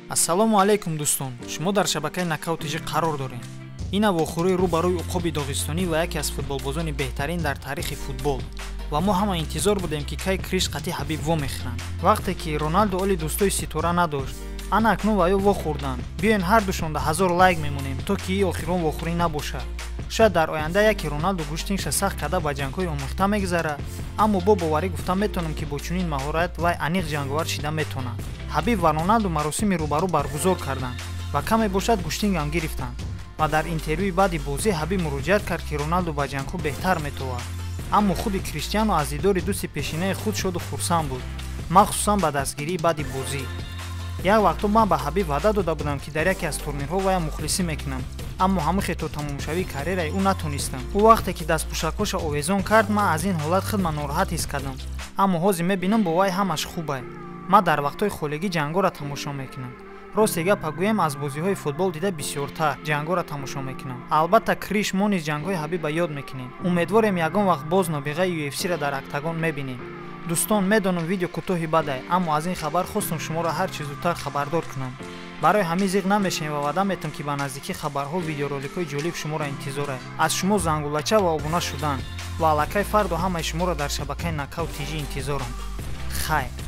Ассалому алайкум, дӯстон! Шумо дар шабакаи Нокаут ТЖ қарор доред. Ин вохӯрии рӯ ба рӯи уқоби доғистонӣ ва яке аз футболбозони беҳтарин дар таърихи футбол. Ва мо ҳама интизор будем, ки кай Криш қати Ҳабиб вомехӯранд, вақте ки Роналдо оли дӯстои ситора надошт. Ана акнун ва ё вохӯрданд. Биёен, ҳардушонда 1000 лайк мемонем, то ки и охирон вохӯрӣ набошад. Шояд дар оянда яке Роналду гӯштингша сахт карда, ба ҷангҳои омехта мегузарад, аммо бо боварӣ гуфта метавонам, ки бо чунин маҳорат вай аниқ ҷанговар шида метавонад. Ҳабиб ва Роналду маросими рӯбарӯ баргузор карданд ва каме бошад, гӯштингам гирифтанд. Ва дар интервюи баъди бозӣ Ҳабиб муроҷиат кард, ки Роналду ба ҷангҳо беҳтар метовад, аммо худи Криштиано аз дидори дӯсти пешинаи худ шоду хурсанд буд, махсусан ба дастгирии баъди бозӣ. Як вақто ман ба Ҳабиб ваъда дода будам, ки дар яке аз турнирҳо вая мухлисӣ мекунам, аммо ҳамихе то тамомшавии карьераи ӯ натонистам. Ӯ вақте ки дастпӯшакҳоша овезон кард, ман аз ин ҳолат худма нороҳат ҳис кардам, аммо ҳозир мебинам, бо вай ҳамаш хубай. Ман дар вақтҳои холигӣ ҷангҳоро тамошо мекунам. Росте гапа гӯем, аз бозиҳои футбол дида бисёртар ҷангҳоро тамошо мекунам. Албатта, Криш, мо низ ҷангҳои Ҳабиба ёд мекунем. Умедворем, ягон вақт боз нобиғаи UFC-ра дар октагон мебинем. Дӯстон, медонам, видео кӯтоҳи бадай, аммо аз ин хабар хостум шуморо ҳар чӣ зудтар хабардор кунам. Барои ҳамин зиқ намешавем ва ваъда метам, ки ба наздикӣ хабарҳо, видеороликҳои ҷолиб шуморо интизорад. Аз шумо зангулача ва обуна шудан. Ва аллакай фардо ҳамаи шуморо дар шабакаи Нокаут ТЖ интизорам. Хайр.